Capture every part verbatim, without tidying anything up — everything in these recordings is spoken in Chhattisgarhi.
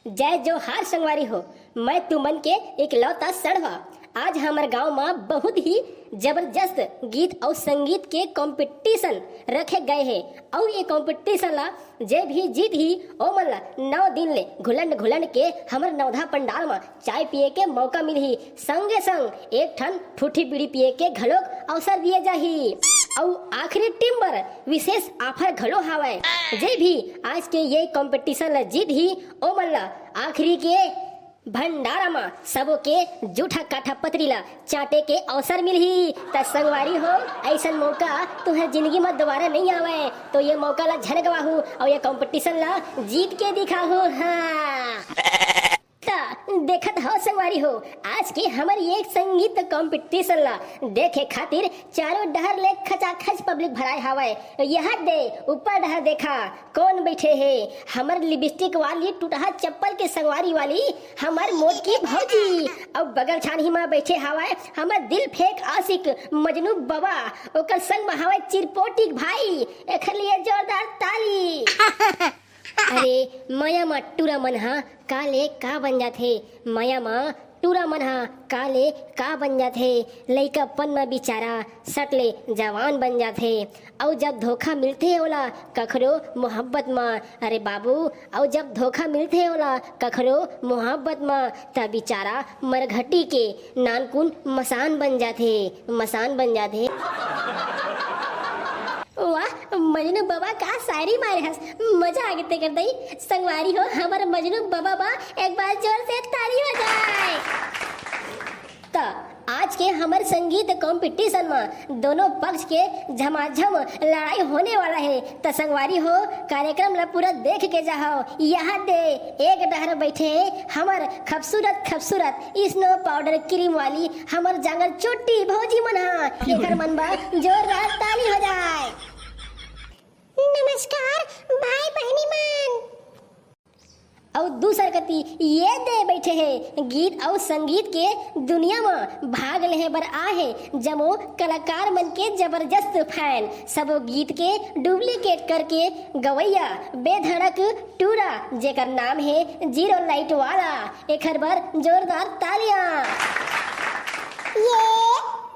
जय जोहार संगवारी हो, मैं तुमन के इकलौता सड़वा। आज हमर गांव म बहुत ही जबरदस्त गीत अउ संगीत के कंपटीशन रखे गए हे। अउ ये कंपटीशन ला जे भी जीतही, ओमन ला नौ दिन ले घुलंड घुलंड के हमर नवधा पंडाल म चाय पिए के मौका मिलही। संगे संग एक ठन ठूठी बीड़ी पिए के घलोक अवसर दिए जाही। अउ आखिरी टीम बर विशेष ऑफर घलो हावय। जे भी आज के ये कंपटीशन ला जीतही, ओमन ला आखिरी के भंडारा म सबो के जूठा काठा पतरी ला चाटे के अवसर मिलही। त संगवारी हो, अइसन मौका तुहर जिंदगी म दोबारा नइ आवय, तो ये मौका ला झन गवाहू अउ ये कंपटीशन ला जीत के दिखाहू। हाँ। त देखत हव संगवारी हो, आज के हमर ये संगीत कंपटीशन ला देखे खातिर चारों डहर ले खचाखच पब्लिक भराए हावय। यह दे ऊपर डहर देखा, कौन बैठे हे? हमर लिपस्टिक वाली टुटहा चप्पल के संगवारी वाली हमर मोटकी भौजी। अउ बगल छानही म बैठे हावय हमर दिल फेंक आशिक मजनू बबा, ओकर संग म हावय चिरपोटिक भाई। एखर लिए जोरदार ताली। अरे, मया म टूरा मन ह का ले का बन जाथे, मया म टूरा मन ह का ले का बन जाथे। लइकापन म बिचारा सट ले जवान बन जाथे। अउ जब धोखा मिलथे ओला कखरो मोहब्बत म, अरे बाबू, अउ जब धोखा मिलथे ओला कखरो मोहब्बत म, त बिचारा मरघटी के नानकुन मसान बन जाथे, मसान बन जाथे। वाह, मजनू बबा का शायरी मारे हस, मजा आ गे तेकर दई। संगवारी हो, हमर मजनू बबा बा, एक बार जोर से ताली हो जाए। त आज के हमर संगीत कंपटीशन म दोनों पक्ष के झमाझम लड़ाई होने वाला हे। त संगवारी हो, कार्यक्रम ला पूरा देख के जाहव। यहाँ दे एक डहर बैठे हे हमर खूबसूरत खूबसूरत स्नो पाउडर क्रीम वाली हमर जांगर चोटी भौजी मन ह। एकर मन बर जोरदार ताली हो जाए। नमस्कार भाई बहिनी मन। अउ दूसर कती ये दे बैठे हे गीत अउ संगीत के दुनिया म भाग लेहे बर आए हे जम्मो कलाकार मन के जबरदस्त फैन। सबो गीत के डुप्लीकेट करके गवैया बेधड़क टूरा, जेकर नाम हे जीरो लाइट वाला, एखर बर जोरदार तालियां। ये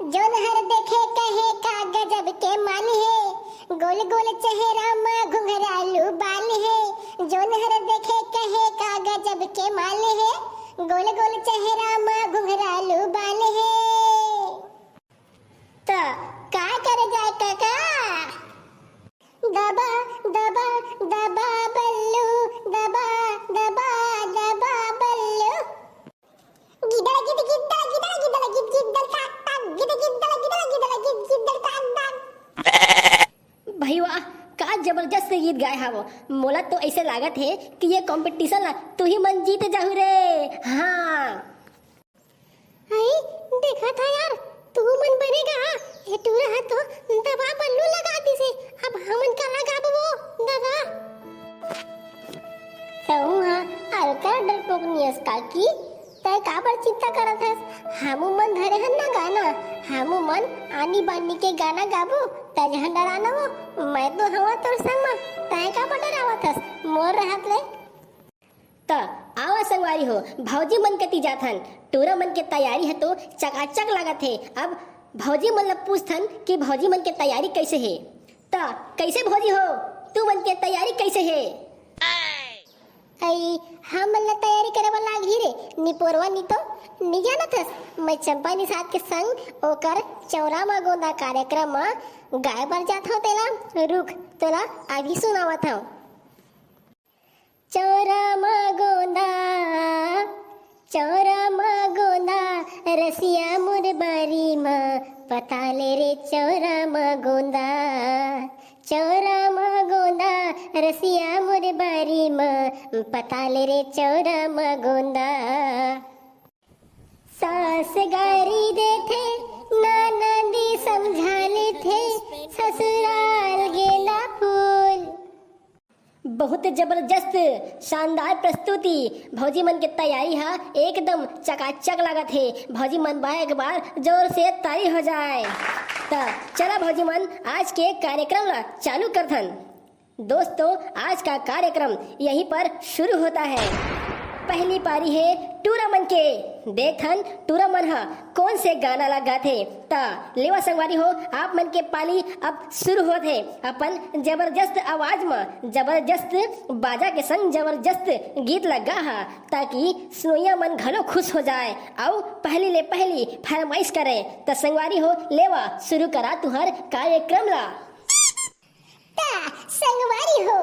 जोन हर देखे कहे का गजब के माल हे, गोल गोल चेहरा म घुंघरालू बाल हे, जोन हर देखे कहे का गजब के माल हे, गोल गोल चेहरा म घुंघरालू बाल हे। त का करे जाए काका? दबा, दबा, दबा बल्लू, दबा, दबा, दबा बल्लू। गिदड़ गिद गिद्दड़ गिदड़ गिदड़ गिद गिद्दड़ काक ताक गिद गिद्दड़ गिदड़ गिदड़ गिद गिद्दड़ काक ताक। भाई वाह, का जबरदस्त गीत गाए हावो। मोला तो ऐसे लागत हे कि ये कंपटीशन ला तुही मन जीत जाहू रे। हाँ। अई, देखा था यार, तू मन बने गा, ये टूरा हा तो दबा बल्लू लगा दिसे, अब हमन का लगाबो दादा? तहूँ हा अलकर डरपोक नियस काकी, तै काबर चिंता करत हस? हमू मन धरे हन ना गाना, हमू मन आनी बानी के गाना गाबो, तै झन डरा न हो, मैं तो हवा तोर संग म, तै काबर डरावत हस? मोर रहत ले त आवा संगवारी हो, भौजी मन कती जाथन। टूरा मन के तैयारी ह तो चकाचक लागत हे। अब भौजी मन ल पूछथन कि भौजी मन के तैयारी कइसे हे। त कइसे भौजी हो, तू मन के तैयारी कइसे हे? अई, हमन ल तैयारी करे बर लागही रे, निपोरवा नी तो। नी जानत हस, मैं चंपा निषाद के संग ओकर चौरा म गोंदा कार्यक्रम म गाए बर जात हव तेला। रुक, तोला अभी सुनावत हव। चौरा म गोंदा, चौरा म गोंदा, रसिया मोर बारी म पताले रे चौरा म गोंदा, चौरा म गोंदा, रसिया मोर बारी म पताले रे चौरा म गोंदा। सास गारी देथे, ननदी समझा लेथे, ससुराल गेंदा फूल। बहुत जबरदस्त, शानदार प्रस्तुति। भौजी मन के तैयारी ह एकदम चकाचक लागत हे। भौजी मन बा एक बार जोर से ताली हो जाए। त चला भौजी मन, आज के कार्यक्रम ला चालू करथन। दोस्तों, आज का कार्यक्रम यहीं पर शुरू होता है। पहली पारी हे टूरा मन के। देखथन टूरा मन ह कोन से गाना ला गाथे। त लेवा संगवारी हो, आप मन के पाली अब शुरू होत हे। अपन जबरदस्त आवाज म, जबरदस्त बाजा के संग जबरदस्त गीत ला गाहा, ताकि सुनइया मन घलो खुश हो जाए अउ पहली ले पहली फरमाइश करे। त संगवारी हो, लेवा शुरू करा तुहर कार्यक्रम ला। त संगवारी हो,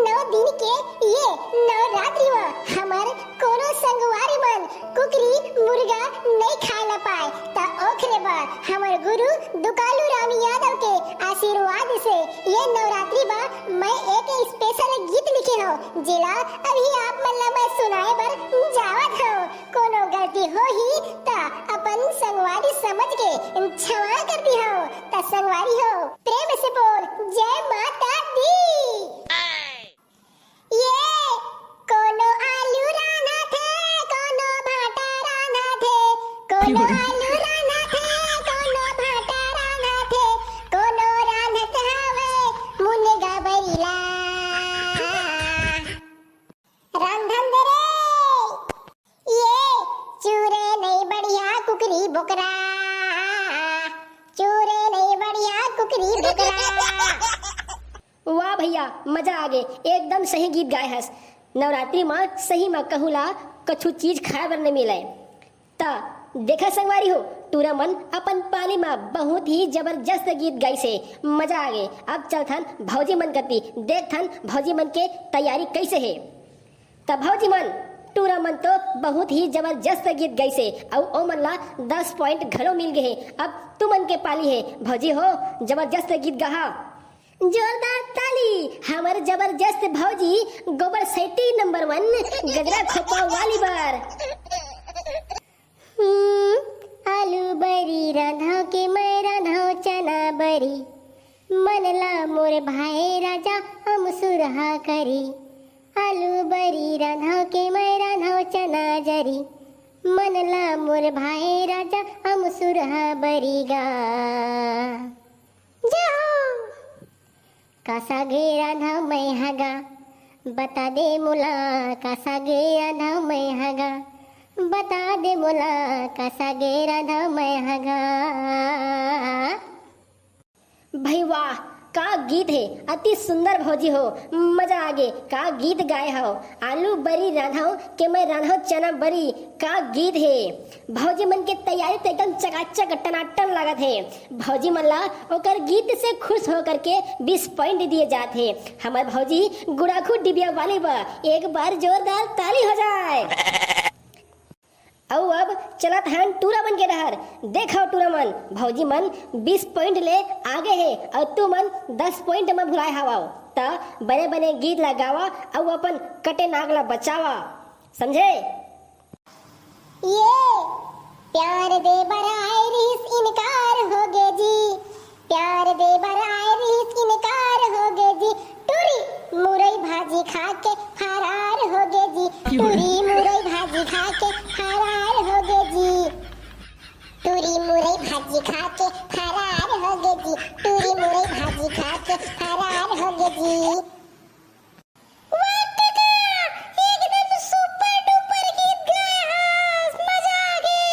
नौ दिन के ये नवरात्रि म हमर कोनो संगवारी मन कुकरी मुर्गा नइ खाए ला पाए, त ओखरे बर हमर गुरु दुकालू राम यादव के आशीर्वाद से ये नवरात्रि बर मैं एक स्पेशल गीत लिखे हव, जेला अभी आप मन ला मैं सुनाए बर जावत हव। कोनो गलती होही त अपन संगवारी समझ के क्षमा कर दिहव। त संगवारी हो, प्रेम से बोल, जय माता दी। ये कोनो आलू रांधथे, कोनो भाटा रांधथे, कोनो आलू रांधथे, कोनो भाटा रांधथे, कोनो रांधत हवे मुनगा बरी ला। रांधन दे रे। ये चूरे नहीं बढ़िया कुकरी बोकरा, चूरे नहीं बढ़िया कुकरी बोकरा। वाह भैया, मजा आ गे, एकदम सही गीत गाए हस। नवरात्रि म सही म कहूँ ला कछु चीज खाए बर नइ मिलय। त देखा संगवारी हो, टूरा मन अपन पाली म बहुत ही जबरदस्त गीत गाइस हे, मजा आ गे। अब चलथन भौजी मन कति, देखथन भौजी मन के तैयारी कइसे हे। त भौजी मन, टूरा मन तो बहुत ही जबरदस्त गीत गाइस हे, अउ ओमन ला दस पॉइंट घलो मिल गे हे। अब तुमन के पाली हे, भौजी हो, जबरदस्त गीत गाहा। जोरदार ताली, हमर जबरदस्त भौजी, गोबर सैटी नंबर वन, गजरा खोपा वाली बर। हम्म, आलू बरी रांधव के मैं रांधव चना बरी, मन ला मोर भाई राजा अमसुरहा करी। आलू बरी रांधव के मैं रांधव चना जरी, मन ला मोर भाई राजा अमसुरहा बरी गा। जय हो। का सागे रांधव मैं हगा, बता दे मोला, का सागे रांधव मैं हगा, बता दे मोला, का सागे रांधव मैं हगा। भाई वाह, का गीत हे, अति सुंदर भौजी हो, मजा आ गे, का गीत गाए हव। आलू बरी रांधव के मैं रांधव चना बरी, का गीत हे। भौजी मन के तैयारी तो एकदम चकाचक टनाटन लागत हे। भौजी मन ला ओकर गीत से खुश होकर के बीस पॉइंट दिए जात हे। हमर भौजी गुड़ाखू डिबिया वाली बा, एक बार जोरदार ताली हो जाए। अउ अब चलत हन टूरा मन के डहर। देखव टूरा मन, भौजी मन बीस पॉइंट ले आगे हे अउ तुमन दस पॉइंट म भुलाए हवव। त बने बने गीत ला गावा अउ अपन कटे नाक ला बचावा, समझे? ये प्यार दे बर आए रिहिस, इनकार हो गे जी। प्यार दे बर आए रिहिस, इनकार हो गे जी। टूरी मुरई भाजी खा के फरार हो गे जी। टूरी मुरई भाजी खा के फरार हो गे जी। टूरी मुरई भाजी खा के फरार हो गे जी। टूरी मुरई भाजी खा के फरार हो गे जी। वाह काका, एकदम सुपर डुपर गीत गाए हस, मजा आ गे।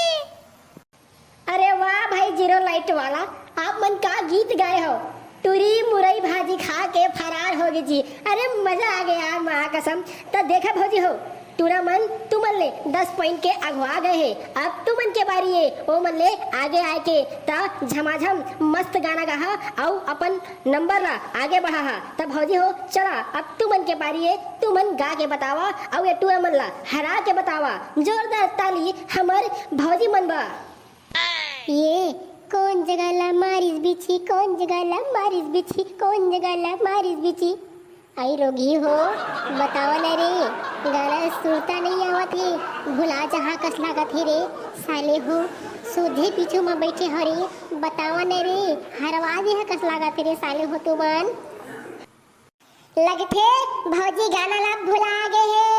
अरे वाह भाई जीरो लाइट वाला, आप मन का गीत गाए हव। टूरी मुरई भाजी खा के फरार हो गे जी। अरे मजा आ गे यार, माँ कसम। त देखा भौजी हो, टूरा मन तुमन ले दस पॉइंट के अगवा गए हे। अब तुमन के बारी हे, ओ मन ले आगे आए के। त झमाझम मस्त गाना गाहा अउ अपन नंबर ला आगे बढ़ाहा। त भौजी हो, चला, अब तुमन के बारी हे, तुमन गा के बतावा अउ ये टूरा मन ला हरा के बतावा। जोरदार ताली हमर भौजी मन बर। ये कोन जगह ला मारिस बिछी, कोन जगह ला मारिस बिछी, कोन जगह ला मारिस बिछी। आई रोगी हो, बतावा न रे, गाना सुरता नइ आवत हे, भुला जहाँ कस लागत हे रे, साले हो, सोझे पीछू म बइठे हो रे, बतावा न रे, हरवा दे ह कस लागत हे रे, साले हो तुमन। लगथे भौजी गाना ला भुला गे हे।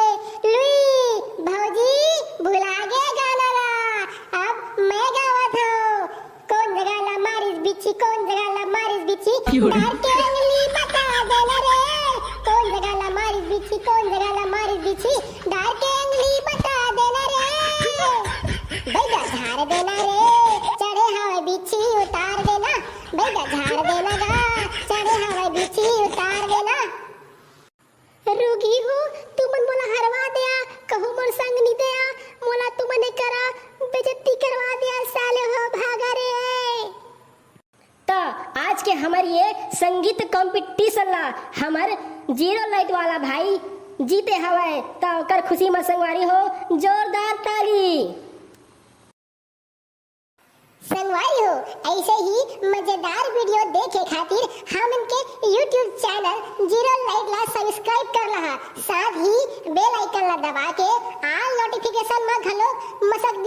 लुई, भौजी भुला गे गाना ला। अब मैं गावत हव। कोन जगह ला मारिस बिछी, कोन जगह ला मारिस बिछी, क्यों रे? डार के अंगली बता देना रे। कोन जगह ला मारिस बिछी, कोन जगह ला मारिस बिछी, डार के अंगली बता देना रे, चढ़े हवय बिच्छी उतार देना, बइगा झाड़ देना गा, चढ़े हवय बिच्छी उतार देना। रुगी हो, तुमन मोला हरवा देया, कहूँ मोर संग नी देया, मोला तुमन एकरा बेइज्जती करवा देया, साले हो भागा रे। त आज के हमर ये संगीत कंपटीशन ला हमर जीरो लाइट वाला भाई जीते हवय, त ओकर खुशी म संगवारी हो जोरदार ताली। संगवारी हो, ऐसे ही मजेदार वीडियो देखे खातिर हमन के YouTube चैनल जीरो लाइट ला सब्सक्राइब कर लहा, साथ ही बेल आइकन ला दबा के ऑल नोटिफिकेशन म घलो मसक